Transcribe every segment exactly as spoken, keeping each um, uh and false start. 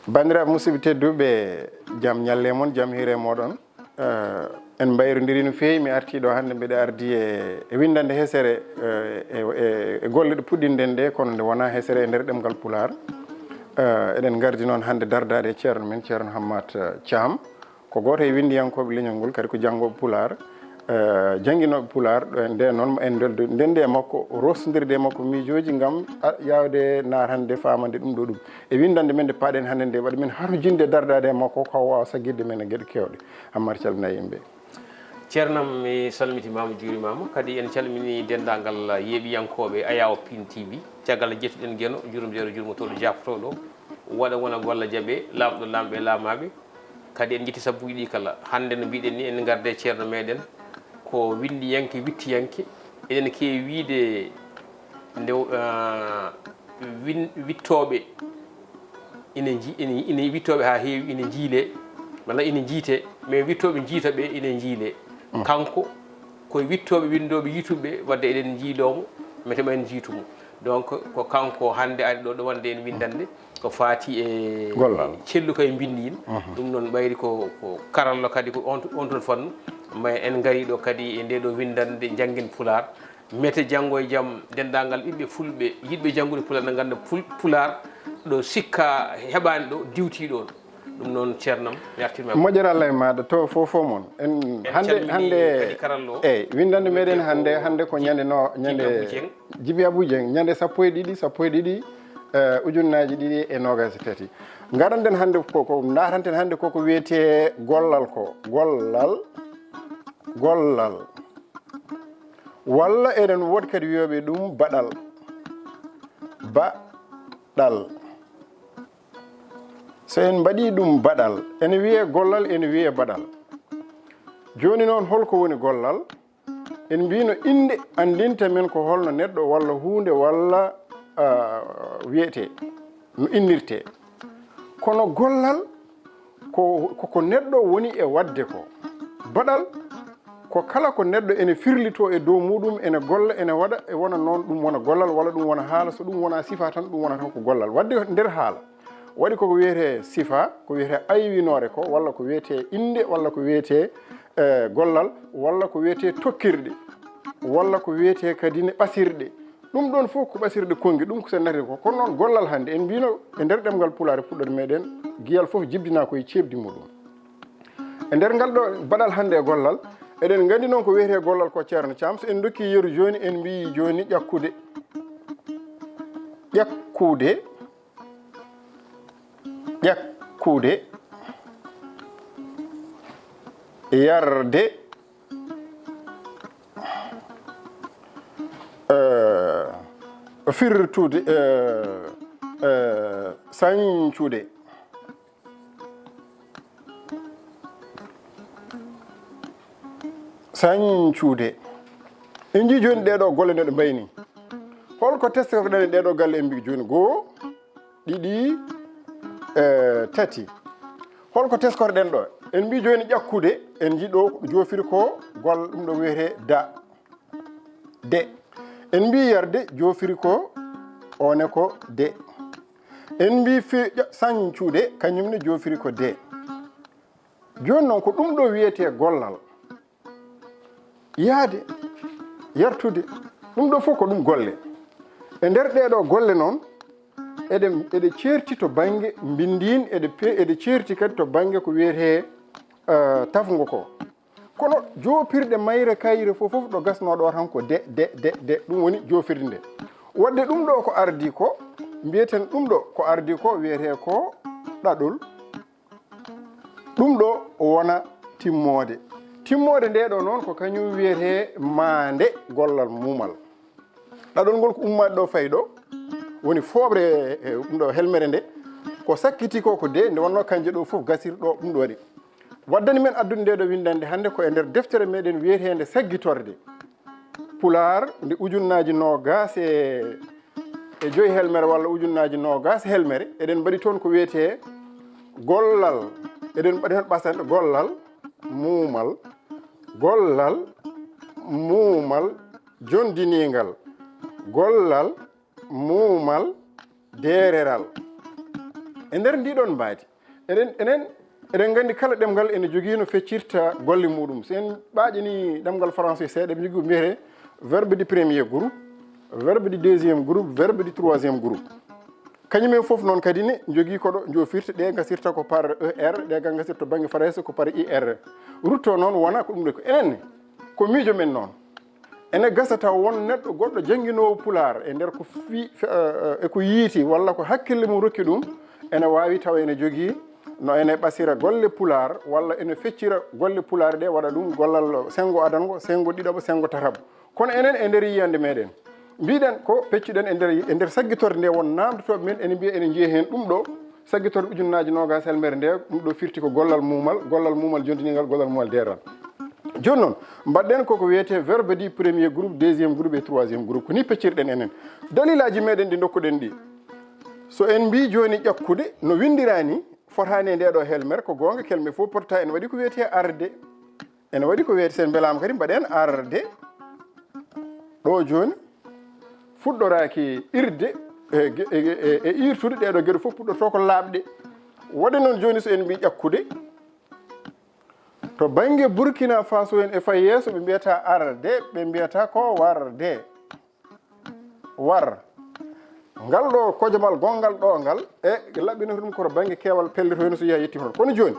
Bandiraɓe musidɓe tedduɓe, jam ñalle mon, jam hiire moɗon. Eh, en mbayrondiri no feewi. Mi arti ɗo hannde, mbeɗa ardi e, e winndande hesere, eh, e, e, e golle ɗe puɗɗinɗen ɗe, kono nde wonaa hesere e nder ɗemngal Pulaar. Eh, eɗen ngardi noon hannde dardaade e ceerno men, ceerno Hammat, eh, Thiam. Ko gooto e winndiyankooɓe leñol ngol, kadi ko janngooɓe Pulaar, eh, jannginooɓe Pulaar. Ɗo en, nde noon, en ndolde, ndende e makko, rosondirde e makko miijooji ngam a, yaawde naar hannde faamande ɗum ɗo ɗum. E winndande men nde paaɗen hannde nde, waɗi men harujinde dardaade e makko, ko o waawa saggitde men e geɗe keewɗe. Hammar, calmina yimɓe. Ceernam, mi salmitimaama, juurimaama. Kadi en calmini denndaangal yeeɓiyankooɓe Ayaawo Pin T V. Caggal nde njettuɗen Geno, jurmodiiɗo, jurmotooɗo, jaaftotooɗo, waɗa wona golla jaɓe, laamɗo laamɓe, laamaaɓe. Kadi en njetti sabbuuji ɗi kala. Hannde no mbiɗen ni, en ngarde ceerno meɗen, ko winndiyanke, wittiyanke. Eɗen keewi wiyde nde, ah, win-, wittooɓe ina nji-, ina, ina wittooɓe haa heewi, ina njiilee, walla ina njiitee, mais wittooɓe njiita ɓe ina njiilee. Mm. Kanko ko e wittooɓe, winndooɓe, yiituɓe, wadde eɗen njiiloo mo, mete ma en njiitu mo. Donc, ko kanko hannde ari ɗo, ɗo wonde en winndande, ko faati e gollal, celluka e mbinndiin. Mhm. Ɗum noon ɓayri ko, ko karallo kadi ko on, on toon fannu, mais en ngarii ɗo kadi e ndee ɗo winndande, njanngen Pulaar. Mete janngo e jam, denndaangal ɓiɓɓe fulɓe, yiɗɓe janngude Pulaar, na ngannda Pul-, Pulaar, ɗo sikka heɓaani ɗo, diwtii ɗoon. Ɗum noon, ceernam, mi artirma. Moƴƴere Allah e maaɗa, to fof fof mon. En, en hannde, calmini hannde, kadi karallo o. Eey, winndannde meɗen hannde, hannde ko ñande no, ñande Jibi Abou Dieng. Jibi Abou Dieng, ñande sappo e ɗiɗi, sappo e ɗiɗi, eh, ujunnaaji ɗiɗi e noogaas e tati. Ngaranɗen hannde ko, ko ndaranten hannde ko, ko wiyetee gollal ko. Gollal, gollal. Walla eɗen woodi kadi wiyooɓe ɗum baɗal. Baɗal. So en mbaɗii ɗum baɗal, ene wiyee gollal, ene wiyee baɗal. Jooni noon, holko woni gollal? En mbiino innde anndinta men ko holno neɗɗo walla huunde walla, ah, wiyetee, no innirtee. Kono gollal ko, ko, ko neɗɗo woni e waɗde ko. Baɗal ko kala ko neɗɗo ene firlitoo e dow muɗum, ene golla, ene waɗa, e wona noon, ɗum wona gollal, walla ɗum wona haala. So ɗum wona sifa tan, ɗum wonata ko gollal. Waɗde nder haala, waɗi koko wiyetee sifa, ko wiyetee aywinoore ko, walla ko wiyetee innde, walla ko wiyetee, eh, gollal, walla ko wiyetee tokkirɗe, walla ko wiyetee kadi ne ɓasirɗe. Ɗum ɗoon fof ko ɓasirɗe konngi, ɗum ko sen nati ko. Kono noon gollal hannde, en mbiino e nder ɗemngal Pulaar e puɗɗorde meɗen, giyal fof jibdinaa ko e ceeɓdi muɗum. E nder ngal ɗo baɗal hannde e gollal, eɗen nganndi noon ko wiyetee gollal ko, ceerno Thiam. So en ndokkii yeru jooni, en mbiyi jooni ƴakkude. Ƴakkude. Ƴakkude. Yarde. Eh, firtude, eh, eh, sañcude. Sañcude. En njii jooni ɗee ɗoo golle no ɗe mbayi nii. Holko teskotoɗen e ɗee ɗoo galle, en mbii jooni goo, ɗiɗi, eh, tati. Holko teskotoɗen ɗo? En mbii jooni ƴakkude, en njii ɗo joofiri ko gol-, ɗum ɗo wiyetee da. De. En mbii yarde, joofiri ko, one ko de. En mbii fi-, ƴa-, sañcude, kañum ne joofiri ko de. Jooni noon, ko ɗum ɗo wiyetee gollal. Yahde, yartude, ɗum ɗo fof ko ɗum golle. E nder ɗee ɗoo golle noon, eɗe, eɗe ceerti to bannge mbinndiin, eɗe pe-, eɗe ceerti kadi to bannge ko wiyetee, eh, tafngo ko. Kono joopirɗe mayre kayre fof, fof ɗo gasnoo ɗo tan ko de, de, de, de, ɗum woni joofirde nde. Waɗde ɗum ɗo ko ardii ko, mbiyeten ɗum ɗo ko ardii ko wiyetee ko ɗaɗol. Ɗum ɗo wona timmoode. Timmoode nde ɗo noon ko kañum wiyetee maande gollal muumal. Ɗaɗol ngol ko ummaade ɗo fayi ɗo, woni fooɓre, e, ɗum ɗo helmere nde, ko sakkiti ko, ko de, nde wonnoo kanje ɗo fof gasir ɗo ɗum ɗo waɗi. Waddani men addude nde ɗo winndannde hannde ko e nder deftere meɗen wiyeteende Saggitorde Pulaar nde ujunnaaji noogaas e, e joyi helmere walla ujunnaaji noogaas helmere. Eɗen mbaɗi toon ko wiyetee gollal, eɗen mbaɗi toon ɓasante gollal, muumal, gollal, muumal, jondiniingal, gollal, muumal, deereral. E nder ndii ɗoon mbaadi, eɗen, enen, eɗen nganndi kala ɗemngal ene jogii no feccirta golle muɗum. So en ɓaaƴanii ɗemngal français seeɗa, ɓe njogii ko mbiyetee verbe du premier groupe, verbe du deuxième groupe, verbe du troisième groupe. Kañum en fof noon kadi ne njogii koɗo njofirta, ɗe ngasirta ko par E R, ɗe ngasirta to bannge farayse ko par I R. Rutto noon wona ko ɗum ɗo ko enen ne, ko miijo men noon. Ene gasa taw won neɗɗo goɗɗo jannginoowo pulaar e nder ko fi, fi, eh, eh, e ko yiiti walla ko hakkille mum rokki ɗum, ene waawi tawa ene jogii no ene ɓasira golle pulaar walla ene feccira golle pulaar ɗe, waɗa ɗum gollal senngo adango, senngo ɗiɗaɓo, senngo tataɓo. Kono enen e nder yiyannde meɗen, mbiɗen ko peccuɗen e nder, e nder saggitorde nde won naamndotooɓe men ene mbiya ene njiya heen ɗum ɗo, saggitorde ujunnaaji noogaas helmere nde, ɗum ɗo firti ko gollal muumal, gollal muumal jondiniingal, gollal muumal deeral. Jooni noon, mbaɗɗen koko wiyetee verbe du premier groupe, deuxième groupe et troisième groupe. Ko ni peccirɗen enen. Dalilaaji meɗen ɗi ndokkuɗen ɗi. So en mbii jooni ƴakkude, no winndira ni, fotaani e nde ɗo helmere, ko goonga kelme fof potta, ene waɗi ko wiyetee arde. Ene waɗi ko wiyetee, so en mbelaama kadi, mbaɗen arde. Ɗo jooni, fuɗɗoraaki irde, e, e, e, e iirtude, ɗee ɗo geɗe fof puɗɗorto ko laaɓɗe. Waɗi noon jooni so en mbii ƴakkude, to bannge Burkina Faso en e fay yeeso, ɓe mbiyata arde, ɓe mbiyata ko warde. War. Ngal ɗo kojamal gonngal ɗo ngal, e laɓɓinata ɗum koto bannge keewal pelle to heno so yaha yetti hono. Kono jooni,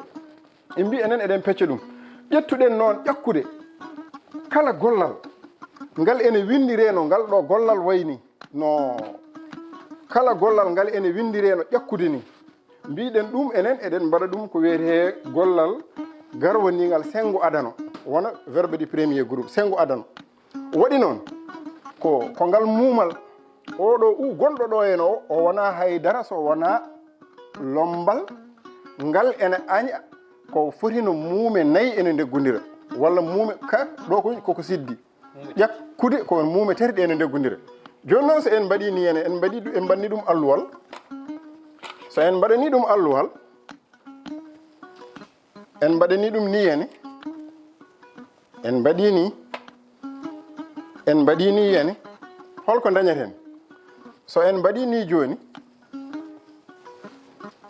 en mbii enen eɗen pecca ɗum. Ƴettuɗen noon ƴakkude kala gollal ngal ene winndire no ngal ɗo gollal wayni. No kala gollal ngal ene winndire no ƴakkude ni. Mbiɗen ɗum enen eɗen mbaɗa ɗum ko wiyetee gollal garwaniingal senngo adano, wona verbe du premier groupe, senngo adano. Waɗi noon, ko, ko ngal muumal, oɗo u gonɗo ɗo heno o, o wona hay dara so wona lombal, ngal ene aña ko foti no muume nayi ene ndeggondira, walla muume ka, ɗo ko, koko siddi. Ƴakkude ko muume tati ɗe ene ndeggondira. Jooni noon so en mbaɗi ni hene, en mbaɗi ɗu-, en mbanni ɗum alluwal. So en mbaɗani ɗum alluwal, en mbaɗani ɗum ni hene. En mbaɗi ni, en mbaɗi ni hene. Holko dañaten? So en mbaɗi ni jooni,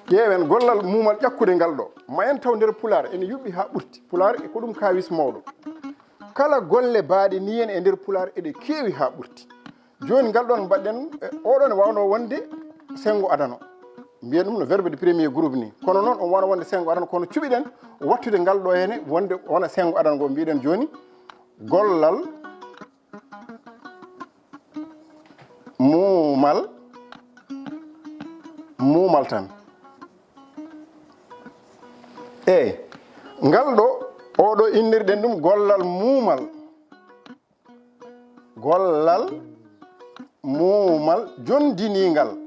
ƴeewen gollal muumal ƴakkude ngal ɗo. Ma en taw nder pulaar ene yuɓɓi haa ɓurti. Pulaar e ko ɗum kaawis mawɗo. Kala golle baaɗe ni hene e nder pulaar eɗe keewi haa ɓurti. Jooni ngal ɗon mbaɗɗen, e, oɗon ne waawno wonde senngo adano. Mbiyen ɗum no verbe du premier groupe ni. Kono noon on waawno wonde senngo adano, kono cuɓiɗen wattude ngal ɗo hene wonde wona senngo adano ngo mbiɗen jooni gollal muumal, muumal tan. E ngal ɗo, oɗo innirɗen ɗum gollal muumal. Gollal muumal jondiniingal.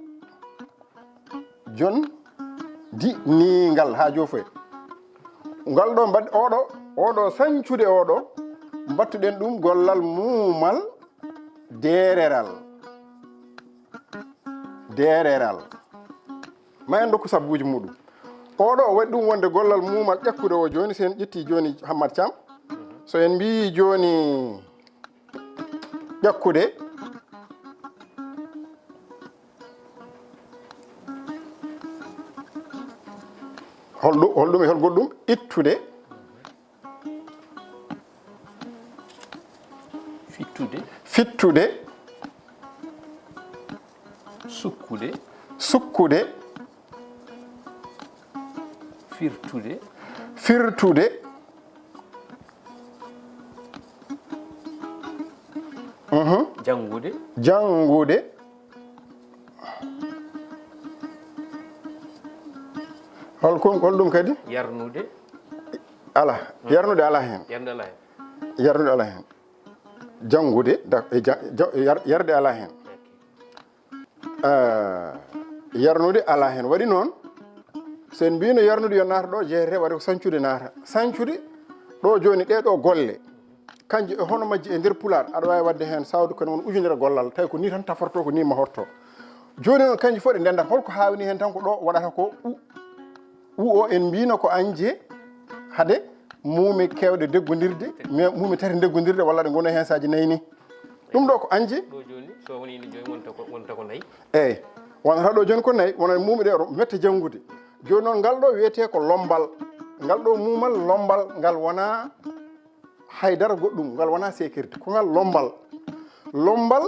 Jondiniingal haa joofoye. Ngal ɗo mbaɗ-, oɗo, oɗo sañcude oɗo, mbattuɗen ɗum gollal muumal deereral. Deereral. Ma en ndokku sabbuuji muɗum. Oɗo o waɗi ɗum wonde gollal muumal ƴakkude o jooni, so en ƴetti jooni Hammad Thiam. So en mbiyi jooni ƴakkude, holɗum, holɗum e hol goɗɗum? Ittude. Fittude. Fittude. Sukkude. Sukkude. Firtude. Firtude. Mhm. Janngude. Janngude. Hol kon, hol ɗum kadi? Yarnude. Ala. Hmm. Yarnude ala heen. Yarnude ala heen. Yarnude ala heen. Janngude, da-, e ja-, ja-, yar-, yarde ala heen. Ok. Ah, yarnude ala heen. Waɗi noon, so en mbino yarnude yo naata ɗo, jeeyete waɗi ko sañcude naata. Sañcude, ɗo jooni ɗee ɗo golle, kanje e hono majje e nder pulaar, aɗa waawi waɗde heen sawde kono won ujunere gollal, tawi ko ni tan taforto, ko ni mahorto. Jooni noon, kanje fof ɗe ndendat, holko haawni heen tan ko ɗo waɗata ko u, u o en mbino ko anje, hade muume keewɗe deggondirde, me-, muume tati deggondirde, walla ɗe ngona heen saaji nayi ni. Ɗum ɗo ko anje. Ɗo jooni so woni no jooni wonta ko wonta ko nayi. Eyyi, wonata ɗo jooni ko nayi, wona muumi ɗe mette janngude. Jooni noon ngal ɗo wiyetee ko lombal. Ngal ɗo muumal lombal, ngal wona haydara goɗɗum, ngal wona seekirde, ko ngal lombal. Lombal,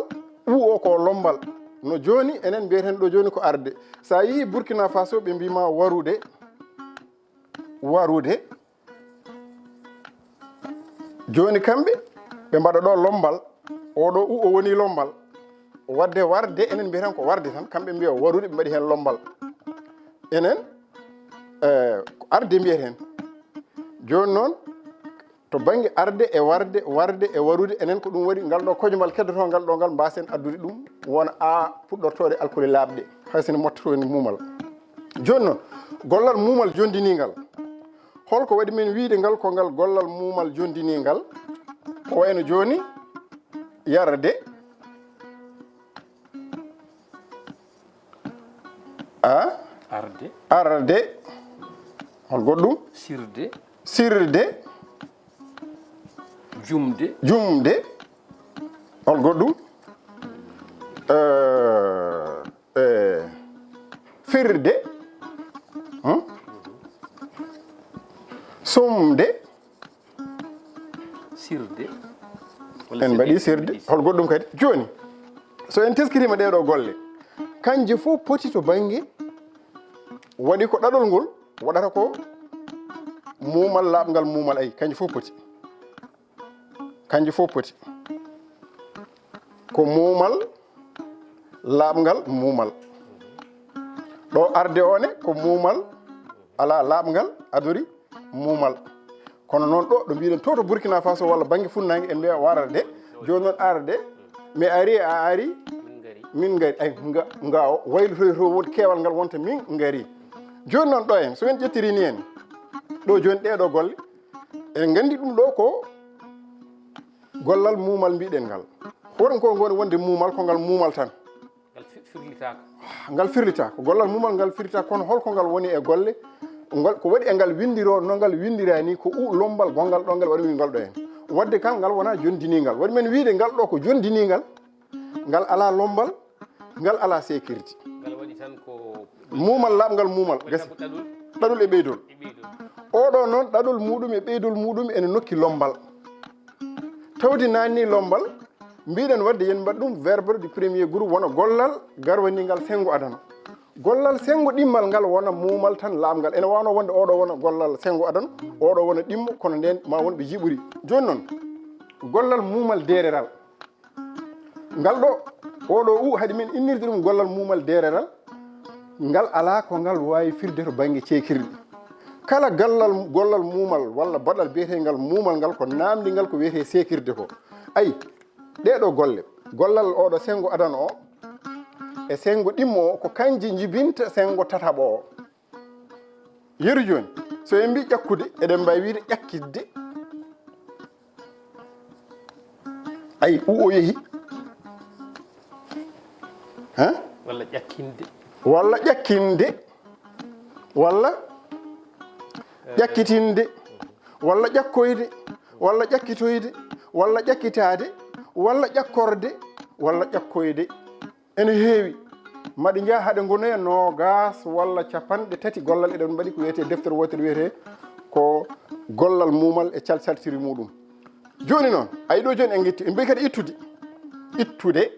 u o ko lombal. No jooni enen mbiyeten ɗo jooni ko arde. So a yii Burkina Faso ɓe mbima warude, warude. Jooni kamɓe ɓe mbaɗa ɗo lombal, oɗo u o woni lombal. Wadde warde, enen mbiyeten ko warde tan, kamɓe mbiya warude, ɓe mbaɗi heen lombal. Enen eh, ko arde mbiyeten. Jooni noon to bannge arde e warde, warde e warude, enen ko ɗum waɗi ngal ɗo kojomal keddoto ngal ɗo ngal mbasen addude ɗum wona a puɗɗortooɗe alkule laaɓɗe, hay sene mottoto e muumal. Jooni noon, gollal muumal jondiniingal, holko waɗi men wiyde ngal ko ngal gollal muumal jondiniingal? Ko wayno jooni yarde, a arde arde, hol goɗɗum? Sirde. Sirde. Jumde. Jumde. Hol goɗɗum? Eh, eh, firde. Hmm? Sumde. Sirde. En mbaɗi sirde. Hol goɗɗum kadi? Jooni, so en teskitiima ɗee ɗoo golle, kanje fof poti to bannge, waɗi ko ɗaɗol ngol waɗata ko muumal, laaɓngal muumal, ay, kanje fof poti. Kanje fof poti. Ko muumal, laaɓngal muumal. Ɗo arde o ne ko muumal, alaa laaɓngal, adori muumal. Kono noon ɗo, ɗo mbiɗen to, to Burkina Faso walla bannge funnaange, en mbiya warde. Jooni noon arde, mi ari, a ari, min ngari. Ay, nga, nga o waylotoyto won keewal ngal wonta min ngari. Jooni noon ɗo en, so en ƴettiri ni en, ɗo jooni ɗee ɗo golle, eɗen nganndi ɗum ɗo ko gollal muumal mbiɗen ngal. Hoɗum ko ngoni wonde muumal, ko ngal muumal tan. Ngal fi- firlitaaka. Ngal firlitaaka. Gollal muumal ngal firlitaaka, kono holko ngal woni e golle? Ngal, ko waɗi e ngal winndiro, no ngal winndira ni, ko u lombal gongal ɗo ngal waɗi min ngal ɗo en. Wadde kal ngal wona jondiniingal. Waɗi men wiyde ngal ɗo ko jondiniingal, ngal alaa lombal, ngal alaa seekirde. Ngal waɗi tan ko Muumal, laaɓngal muumal, waɗi gasi. Tan ko ɗaɗol Ɗaɗol e ɓeydol. e ɓeydol. Oɗo noon, ɗaɗol muɗum e ɓeydol muɗum ene nokki lombal. Tawdi naanni lombal, mbiɗen wadde yen mbaɗ ɗum verbe du premier groupe, wona gollal garwaningal senngo adano. Gollal senngo ɗimmal ngal wona muumal tan laaɓngal. Ene wano wonde oɗo wona gollal senngo adano, oɗo wona ɗimmo, kono nden ma won ɓe jiɓori. Jooni noon, gollal muumal deereral. Ngal ɗo, oɗo u haɗi men innirde ɗum gollal muumal deereral, ngal alaa ko ngal waawi firde to bannge ceekirɗe. Kala gallal, gollal muumal walla baɗal biyetengal muumal ngal ko naamndi ngal ko wiyetee seekirde ko. Ayi, ɗee ɗo golle, gollal oɗo senngo adano o e senngo ɗimmo o ko kanje njibinta senngo tataɓo o. Yeru jooni, so en mbi ƴakkude, eɗen mbawi wiyde ƴakkitde. Ayi, u o yehi. Hein? Walla ƴakkinde. Walla ƴakkinde. Walla ƴakkitinde. Walla ƴakkoyde. Walla ƴakkitoyde. Walla ƴakkitaade. Walla ƴakkorde. Walla ƴakkoyde. Ene heewi. Maɗi njaha haɗe ngonoya noogas walla capanɗe tati gollal eɗen mbaɗi ko wiyetee deftere wootere wiyetee ko gollal muumal e calcaltiri muɗum. Jooni noon, ayi ɗo jooni en ngetti, en mbayi kadi ittude. Ittude.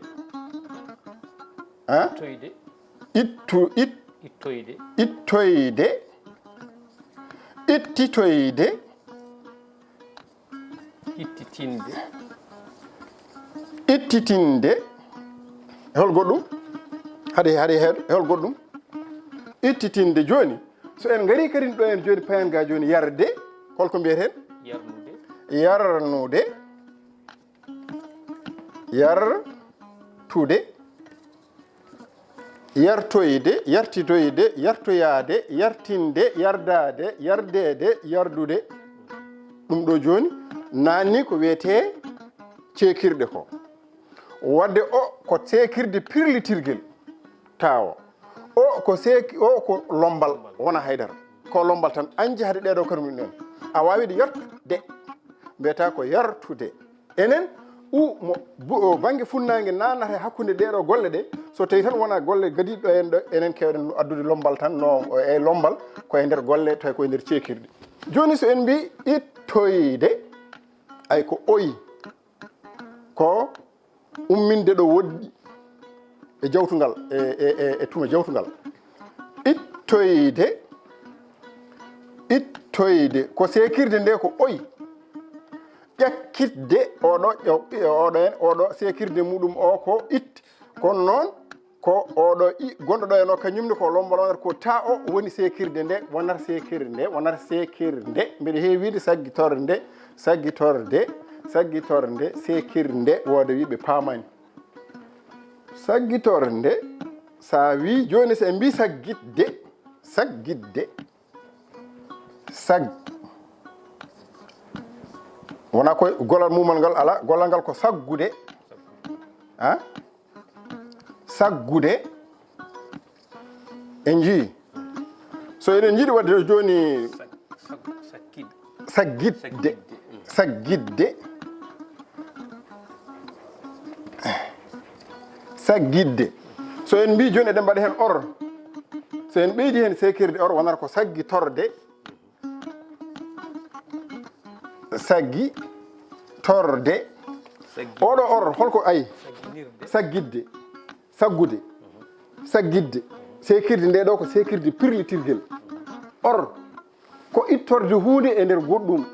Hein? Ittoyde. Ittu, it, Ittoyde. Ittoyde. Ittitoyde. Ittitinde. Ittitinde. Hol goɗɗum? Haɗe, haɗe heeɗo. Hol goɗɗum? Ittitinde. Jooni, so en ngari kadi ɗo en jooni payan ga jooni yarde, holko mbiyeten? Yarnude. Yarnude. Yartude. Yartoyde, yartitoyde, yartoyaade, yartinde, yardaade, yardeede, yardude. Ɗum ɗo jooni naanni ko wiyetee ceekirɗe ko. Wadde o ko seekirde pirlitirgel tawo. O ko seeki, o ko lombal, wona haydara. Ko lombal tan, anje hade ɗee ɗo kadi ɗen. A waawi ɗe yartude, mbiyata ko yartude. Enen, u mo bu- o bannge funnaange naanata e hakkunde ɗee ɗoo golle ɗee, so tawii tan wonaa golle gadiiɗe ɗo en ɗo, enen keewɗen addude lommbal tan, no e lommbal ko e nder golle, tawi ko e nder ceekirɗe. Jooni so en mbii ittoyde, ay ko oy, ko umminde ɗo woɗɗi e jawtungal, e, e, e, e tuma jawtungal. Ittoyde, ittoyde, ko seekirde nde ko oy. Ƴakkitde, oɗo, ƴaw-, oɗo en, oɗo seekirde muɗum o ko it. Kono noon, ko oɗo i gonɗo ɗo en o, kañum ne ko lommbal wonata ko ta o woni seekirde nde, wonata seekirde nde, wonata seekirde. Mbiɗa heewi wiide saggitorde, saggitorde, saggitorde, seekirde, wooda wiiɓe paamani. Saggitorde, sa wi jooni so en mbi saggitde, saggitde, sag-, wona ko gollal mumal ngal ala, gollal ngal ko saggude, ha? Saggude, en njii. So eɗen njiɗi waɗde jooni saggitde, saggitde, saggitde. So en mbii jooni eɗen mbaɗa heen or, so en ɓeydi heen seekirde or, wonata ko saggitorde, saggitorde. Oɗo or, holko ay? Saggitde, saggude, saggitde. Seekirde nde ɗo ko seekirde pirlitirgel. Or, ko ittorde huunde e nder goɗɗum.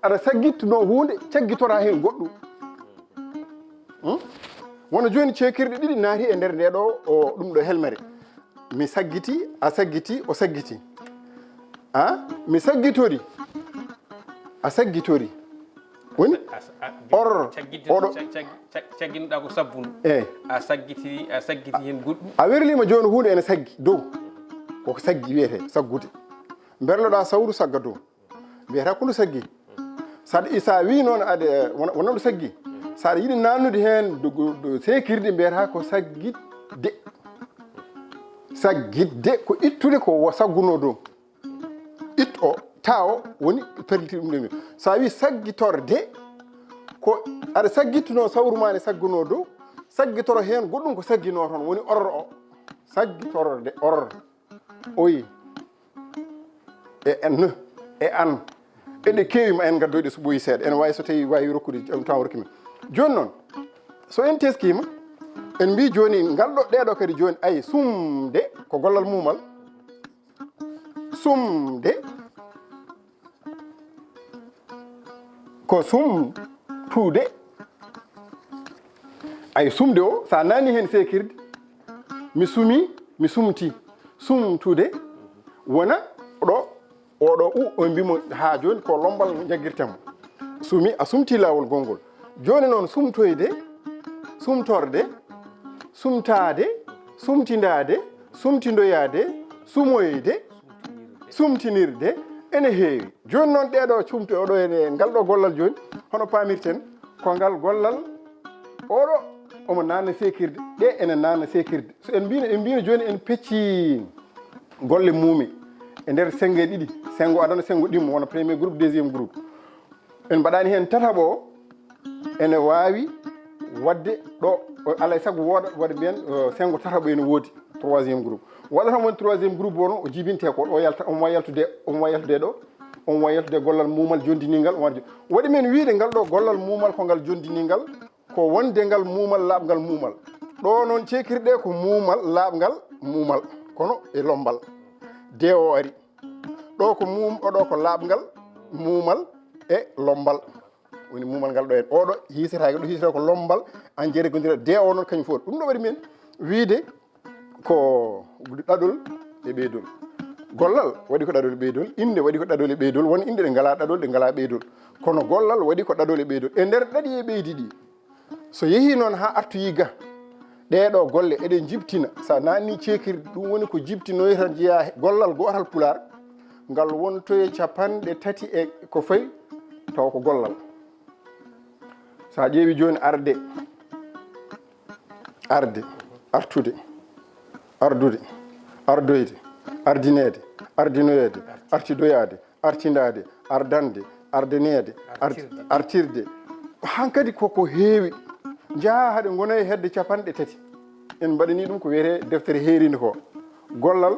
Aɗa saggittuno huunde, caggitora heen goɗɗum. Hmm? Wona jooni ceekirɗe ɗiɗi naati e nder nde ɗo, o, ɗum ɗo helmere. Mi saggiti, a saggiti, o saggiti. A, mi saggitori, a saggitori. Woni? A, a, or, caggitte, oɗo. Cag-, cag-, cag-, cagginoɗa ko sabbundu. Eh. A saggiti, a saggiti heen goɗɗum. A werlima jooni huunde ene saggi dow. Ko saggi wiyete, saggude. Mberloɗa sawru sagga dow. Mbiyata ko ndu saggi. Saɗa, sa wi noon aɗa, wona, wona ndu saggi. Saɗa yiɗi nannude heen do, do, do seekirde, mbiyata ko saggitde. Saggitde ko ittude ko wo-, sagguno dow. It o, ta o, woni perlitir ɗum ɗum. Sa wi saggitorde, ko aɗa saggittuno sawru ma ne sagguno dow, saggitoro heen goɗɗum ko saggino toon, woni or o. Saggitorde, or, oy, e en, e an. Eɗe keewi ma en ngaddoyɗe so ɓooyi seeɗa. Ene waawi so tawi waawi rokkude jam taw rokki men. Jooni noon, so en teskiima, en mbii jooni ngal ɗo, ɗee ɗo kadi jooni, ay, sumde ko gollal muumal. Sumde ko sumtude. Ay, sumde o, so a nani heen seekirde, mi sumi, mi sumti. Sumtude wona ɗo, oɗo u, o mbimo haa jooni ko lommbal jaggirten mo. Sumi, a sumti laawol gonngol. Jooni noon, sumtoyde, sumtorde, sumtaade, sumtindaade, sumtindoyaade, sumoyde, sumtinirde, ene heewi. Jooni noon, ɗee ɗo sumto, oɗo ene, ngal ɗo gollal jooni, hono paamirten, ko ngal gollal, oɗo omo naatna seekirde, ɗe ene naatna seekirde. So en mbino, en mbino jooni en pecci golle muumi e nder sennge ɗiɗi, senngo adana, senngo ɗimmo, wona premier groupe, deuxième groupe. En mbaɗaani heen tataɓo o, ene waawi waɗde ɗo, o, alaa e sago wooda, waɗa mbiyen, o, senngo tataɓo ene woodi, troisième groupe. Waɗata won troisième groupe o noon, o jibinte ko o yalta, omo wawi yaltude, omo wawi yaltude ɗo, omo wawi yaltude gollal muumal jondiningal, omo waɗa jo-, waɗi men wiide ngal ɗo gollal muumal ko ngal jondiningal, ko wonde ngal muumal, laaɓngal muumal. Ɗo noon ceekirɗe ko muumal, laaɓngal muumal, kono e lommbal. De o ari. Ɗo ko muum-, oɗo ko laaɓngal muumal e lommbal. Woni muumal ngal ɗo en. Oɗo hiisetaake, ɗo hiisetaake ko lommbal, an jeere gondira de o noon kañum fof. Ɗum ɗo waɗi men wiide ko ɗaɗol e ɓeydol. Gollal waɗi ko ɗaɗol e ɓeydol, innde waɗi ko ɗaɗol e ɓeydol, won inɗe ɗe ngalaa ɗaɗol, ɗe ngalaa ɓeydol. Kono gollal waɗi ko ɗaɗol e ɓeydol. E nder ɗaɗi e ɓeydi ɗi, so yehii noon haa artoyii ga, ɗee ɗoo golle eɗe njibtina. So a naatnii ceekirɗe, ɗum woni ko jibtinoyta njiyaa gollal gootal Pulaar, ngal wontoya capanɗe tati e ko fawi, taw ko gollal. So a ƴeewi jooni arde, arde, artude, ardude, ardoyde, ardineede, ardinoyeede, artidoyaade, artindaade, ardande, ardaneede, art-, artirde. Hankadi koko heewi, njaha haɗe ngona e hedde capanɗe tati. En mbaɗani ɗum ko wiyetee deftere heerinde ko gollal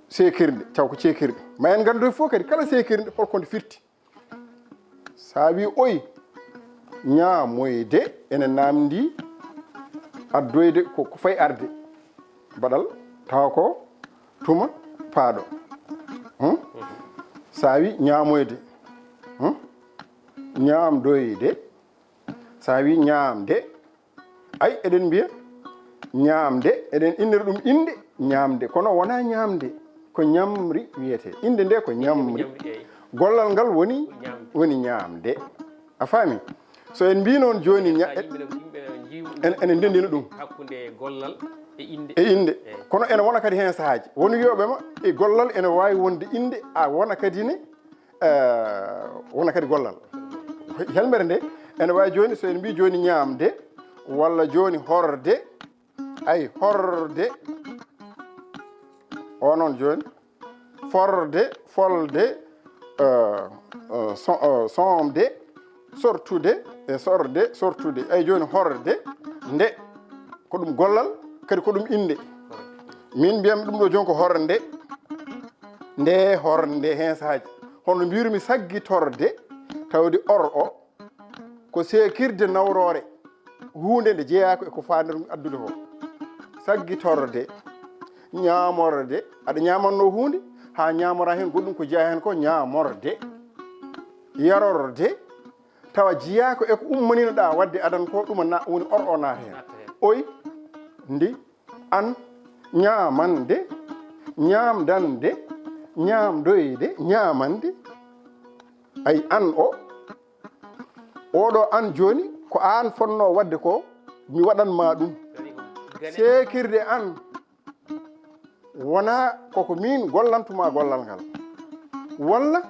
seekirde, taw ko ceekirɗe. Ma en nganndoy fof kadi kala seekirde holko nde firti. So a wi oy, ñaamoyde, ene namndi addoyde ko, ko fay arde. Baɗal, tawa ko tuma paaɗo. Hmm? So a wi ñaamoyde, hmm? Ñaamdoyde, so a wi ñaamde, ay, eɗen mbiya ñaamde, eɗen innira ɗum innde ñaamde, kono wonaa ñaamde, ko ñamri wiyetee. Innde nde ko ñamri. Ñamri, eyi. Gollal ngal woni, ko ñaamde. Woni ñaamde. A faami? So en mbii noon jooni, ña-, Yimɓe no, yimɓe no njiiwi ene, ene ndenndina ɗum. Hakkunde gollal e innde. E innde. Eyi. Kono ene wona kadi heen sahaaji. Won wiyooɓe ma, e gollal ene waawi wonde innde, a wona kadi ne, eh, wona kadi gollal. Helmere nde, ene waawi jooni, so en mbii jooni ñaamde, walla jooni horde, ay, horde, o noon jooni, forde, folde, eh, eh, so-, eh, soomde, sortude, e sorde, sortude. Ay, jooni horde, nde, ko ɗum gollal, kadi ko ɗum innde. Min mbiyam ɗum ɗo jooni ko horde, nde horde heen sahaaji. Hono mbiyru-mi saggitorde, tawde or o, ko seekirde nawroore, huunde nde jeyaaka e ko faandir addude ko. Saggitorde, ñaamorde, aɗa ñaamanno huunde, haa ñaamora heen goɗɗum ko jeyaa heen ko, ñaamorde. Yarorde, tawa jeyaaka e ko ummaninoɗaa waɗde adan ko, ɗum na-, woni or o naata heen. Oy, ndi, an, ñaamande, ñaamdande, ñaamdoyde, ñaamande. Ay, an o, oɗo an jooni, ko an fonnoo waɗde ko, mi waɗan ma ɗum. Seekirde an, wonaa koko min gollantuma gollal ngal. Walla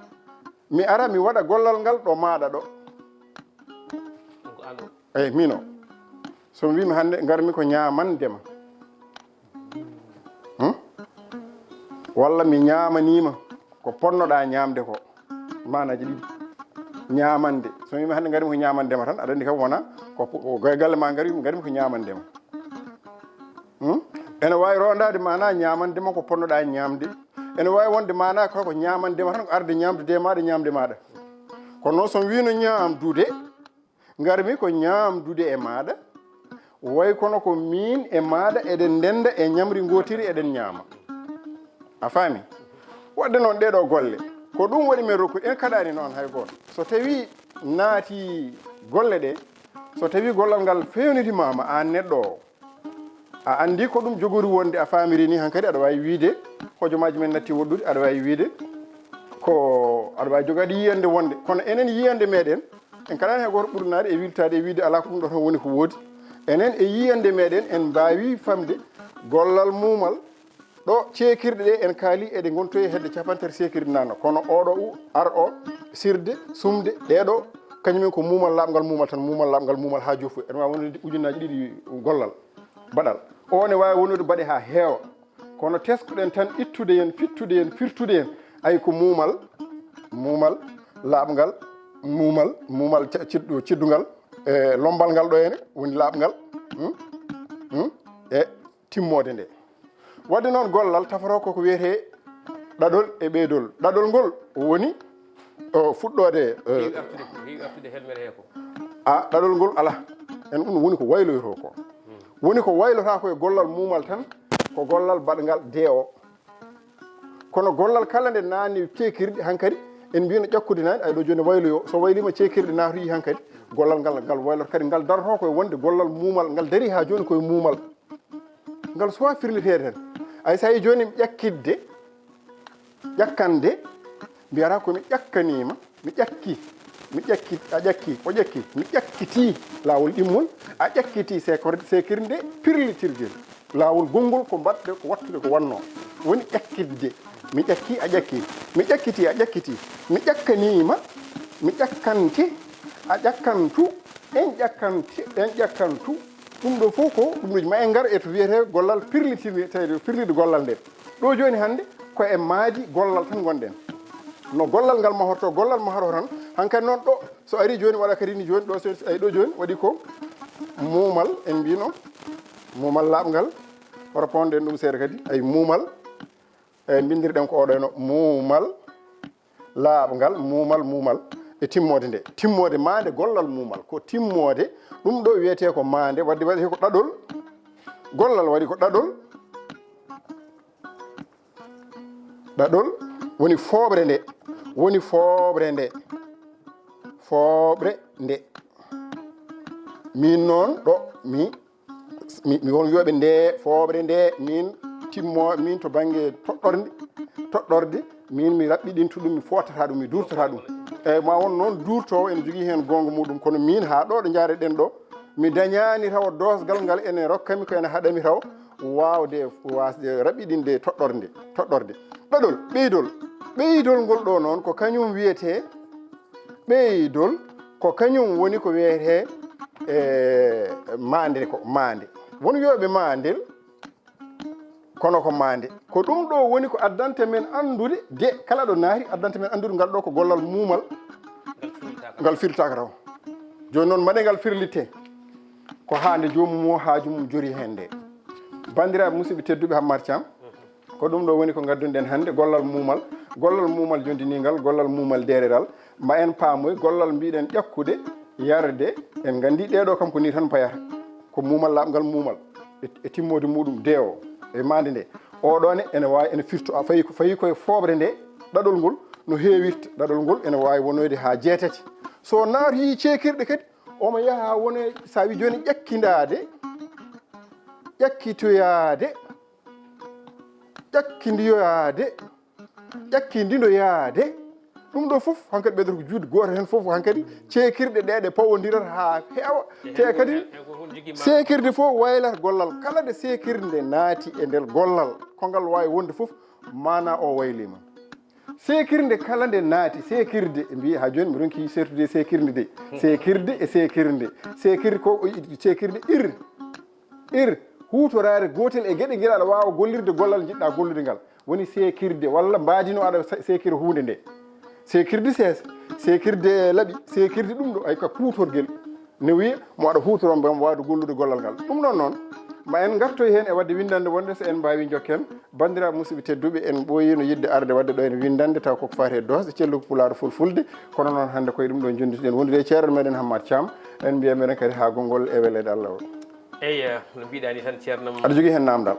mi ara mi waɗa gollal ngal ɗo maaɗa ɗo. Ko an o. Eyi, min o. So mi wiimi hannde ngarmi ko ñaamande ma. Hmm? Walla mi ñaamaniima ko ponnoɗaa ñaamde ko. Maanaaji ɗiɗi. Ñaamande. So mi wiimi hannde ngarmi ko ñaamande ma tan, aɗa anndi kam wona ko, ko, ko e galle ma ngarmi, ngarmi ko ñaamande ma. Hmm? Ene waawi rondaade maanaa ñaamande ma ko ponnoɗaa ñaamde. Ene waawi wonde maanaa ko, ko ñaamande ma tan, ko arde ñaamdude e maaɗa, ñaamde maaɗa. Kono noon so mi wiino ñaamdude, ngarmi ko ñaamdude e maaɗa, way kono ko miin e maaɗa eɗen ndennda e ñamri ngootiri, eɗen ñaama. A faami? Waɗde noon ɗee ɗoo golle, ko ɗum waɗi men rokkude, en kaɗaani noon hay gooto. So tawii naati golle ɗee, so tawii gollal ngal feewnitimaama aan neɗɗo o, a anndi ko ɗum jogori wonde, a faamiri ni, hankadi aɗa waawi wiyde hojomaaji men natti woɗɗude, aɗa waawi wiyde ko aɗa waawi jogaade yiyannde wonde. Kono enen yiyannde meɗen, en kaɗaani hay gooto ɓurnaade e wiltaade e wiyde alaa ko ɗum ɗo tan woni ko woodi. Enen e yiyannde meɗen en mbaawi famde gollal muumal ɗo ceekirɗe ɗe en kaali eɗe ngontoyi hedde capanɗe tati seekirɗe naanno. Kono oɗo u-, ar o, sirde, sumde, ɗee ɗo, kañumen ko muumal laaɓngal muumal tan, muumal laaɓngal muumal haa joofu. Ene waawi wonde ujunnaaji ɗiɗi gollal baɗal. O ne waawi wonude baɗe haa heewa. Kono tesko-ɗen tan ittude yen, fittude yen, firtude yen. Ay ko muumal, muumal, laaɓngal, muumal, muumal ca-, ciddu-, ciddungal, e lombal ngal ɗo ene woni laaɓngal. Hmm? Hmm? E timmoode nde. Waɗde noon gollal tafata ko ko wiyetee ɗaɗol e ɓeydol. Ɗaɗol ngol woni, o, fuɗɗoode, e, heewi artude, heewi artude helmere he ko. A, ɗaɗol ngol alaa. En ɗum woni ko wayloytoo ko. Hmm. Woni ko waylotaa ko e gollal muumal tan, ko gollal baɗngal D O. Kono gollal kala nde naani ceekirɗe hankadi, en mbiyno ƴakkude naani, ay ɗo jooni wayloyo. So wayliima ceekirɗe naatoyi hankadi, gollal ngal, ngal wayloto kadi, ngal darotoo ko e wonde gollal muumal, ngal darii haa jooni ko e muumal. Ngal suwaa firliteede tan. Ay, so a yii jooni mi ƴakkitde, ƴakkande, mbiyata ko mi ƴakkaniima, mi ƴakki, mi ƴakki, a ƴakki, o ƴakki, mi ƴakkitii, laawol ɗimmol, a ƴakkitii, seekorde, seekirde, pirlitirgel. Laawol gonngol ko mbaɗde, ko wattude, ko wannoo. Woni ƴakkitde. Mi ƴakki, a ƴakki. Mi ƴakkitii, a ƴakkitii. Mi ƴakkaniima, mi ƴakkante, a ƴakkantu, en ƴakkante, en ƴakkantu. Ɗum ɗo fof ko ɗum ɗo ma en ngar e to wiyetee gollal pirlitirde, tawi firlitde gollal nde. Ɗo jooni hannde ko e maadi gollal tan ngonɗen. No gollal ngal mahorto, gollal mahorto tan, hankadi noon ɗo So ari jooni, waɗa kadi ni jooni ɗo, so ay ɗo jooni waɗi ko muumal, en mbino muumal laaɓngal. Wara ponde en ɗum seeɗa kadi, ay muumal. E mbindirɗen ko oɗo no muumal laaɓngal, muumal, muumal. E timmoode nde, timmoode maande gollal muumal, ko timmoode ɗum ɗo wiyetee ko maande, wadde waɗetee ko ɗaɗol. Gollal waɗi ko ɗaɗol. Ɗaɗol woni fooɓre nde, woni fooɓre nde, fooɓre nde. Min noon ɗo mi, mi, mi won wiyoɓe nde fooɓre nde, min timmo, min to bannge toɗɗorde, toɗɗorde, min mi raɓɓiɗinta ɗum, mi footata ɗum, mi durtata ɗum. Eyyi, ma won noon durtoowo ene jogii heen goonga muɗum, kono min haa ɗo ɗo njareɗen ɗo, mi dañaani tawa doosgal ngal ene rokkami, ko ene haɗami taw waawde, waasde raɓɓiɗinde toɗɗorde, toɗɗorde. Ɗaɗol, ɓeydol. Ɓeydol ngol ɗo noon ko kañum wiyetee ɓeydol, ko kañum woni ko wiyetee, e, maande, ko maande. Won wiyoɓe maandel, kono ko maande. Ko ɗum ɗo woni ko addanta men anndude, de kala ɗo naati addanta men anndude ngal ɗo ko gollal muumal, ngal firlitaaka taw. Jooni noon, mbaɗe ngal firlite, ko haa nde joomum o haaju mum jori heen nde. Banndiraaɓe musidɓe tedduɓe, Hammar Thiam, ko ɗum ɗo woni ko ngaddunoɗen hannde, gollal muumal, gollal muumal jondiniingal, gollal muumal deereral. Ma en paamoy, gollal mbiɗen ƴakkude, yarde, en nganndi ɗeɗo kam ko ni tan payata. Ko muumal laaɓngal muumal, e, e timmoode muɗum, de o, e maande nde. Oɗo ne, ene waawi, ene firto, a fayi, fayi koye fooɓre nde, ɗaɗol ngol, no heewirta, ɗaɗol ngol ene waawi wonoyde haa jeetati. So naatoyi ceekirɗe kadi, omo yaha wona, so a wi jooni ƴakkindaade, ƴakkitoyaade, ƴakkindiyoyaade, ƴakkindindoyaade. Ɗum ɗo fof hankadi ɓeydata ko juutde gooto heen fof hankadi ceekirɗe ɗe ɗe pawondirata haa heewa. Te kadi seekirde fof waylata gollal. Kala nde seekirde naati e nder gollal, ko ngal waawi wonde fof, maanaa o wayliima. Seekirde kala nde naati, seekirde, mbi haa jooni mi ronki seertude e seekirde de. Seekirde e seekirde. Seekirde ko, seekirde ir. Ir, huutoraare gootel e geɗe ngel aɗa waawa gollirde gollal njiɗɗa gollude ngal. Woni seekirde walla mbaadi no aɗa se-, seekira huunde nde. Seekirde seesa, seekirde laɓi, seekirde ɗum ɗo, ay ka kuutorgel. Ne wiya mo aɗa huutoro mbo waawde gollude gollal ngal. Ɗum noon noon, ma en ngartoy heen e waɗde winndannde wonde so en mbaawi njokken. Banndiraaɓe musidɓe tedduɓe, en ɓooyiino yiɗde arde waɗde ɗo en winndannde taw koko faati e doosɗe cellal Pulaar, Fulfulde. Kono noon hannde koye ɗum ɗo njonndituɗen wondude e ceerno meɗen Hammar Thiam. En mbiya meɗen kadi haa gonngol e weleede Allah o. Eyi, eh, no mbiɗa ni tan, ceerno. Aɗa jogii heen naamndal?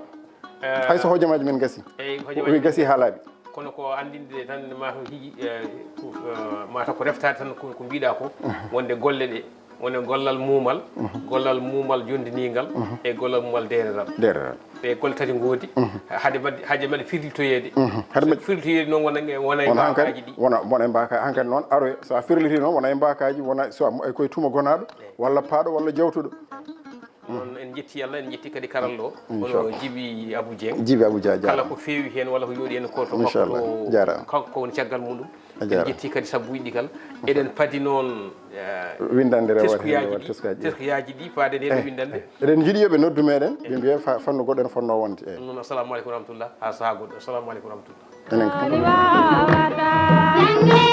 Eh, hay so hojomaaji men ngasi. Eyi, hojomaaji wi men ngasi haa laaɓi. Kono ko anndinde tan, mataw hiji, eh, ko, eh, mataw ko reftaade tan ko, ko mbiɗa ko, wonde golle ɗe, wonde gollal muumal, gollal muumal jonndiniingal, e gollal muumal deereral. Deereral. Ɗe golle tati ngoodi, hade mbaɗ-, hade mbaɗa firlitoyeede. Hade mbaɗ- firlitoyeede noon wona, wona e wona hankadi, mbaakaaji ɗi. Wona, wona e mbaaka-, hankadi noon aroya, so a firliti noon, wona e mbaakaaji, wona so a, e koye tuma gonaaɗo, walla paaɗo, walla jawtuɗo. Noon en njetti Allah, en njetti kadi karallo o, hono Jibi Abou Dieng. Jibi Abou Dia, kala ko feewi heen walla ko yooɗi heen ko to makko, jaaraama, kanko ko woni caggal muɗum. En njetti kadi sabbuuji ɗi kala. Eɗen padi noon, eh, winndannde rewata heen, teskuyaaji ɗi, teskuyaaji ɗi faade nde winndannde. Eɗen njiɗi yo ɓe noddu meɗen, ɓe mbiya fa-, fannu goɗɗo ene fotnoo wonde. Eyi. Ɗum noon, assalamu aleykum wa rahmatullah. Haa sahaa goɗɗo. Assalamu aleykum wa rahmatullah. Enen kam.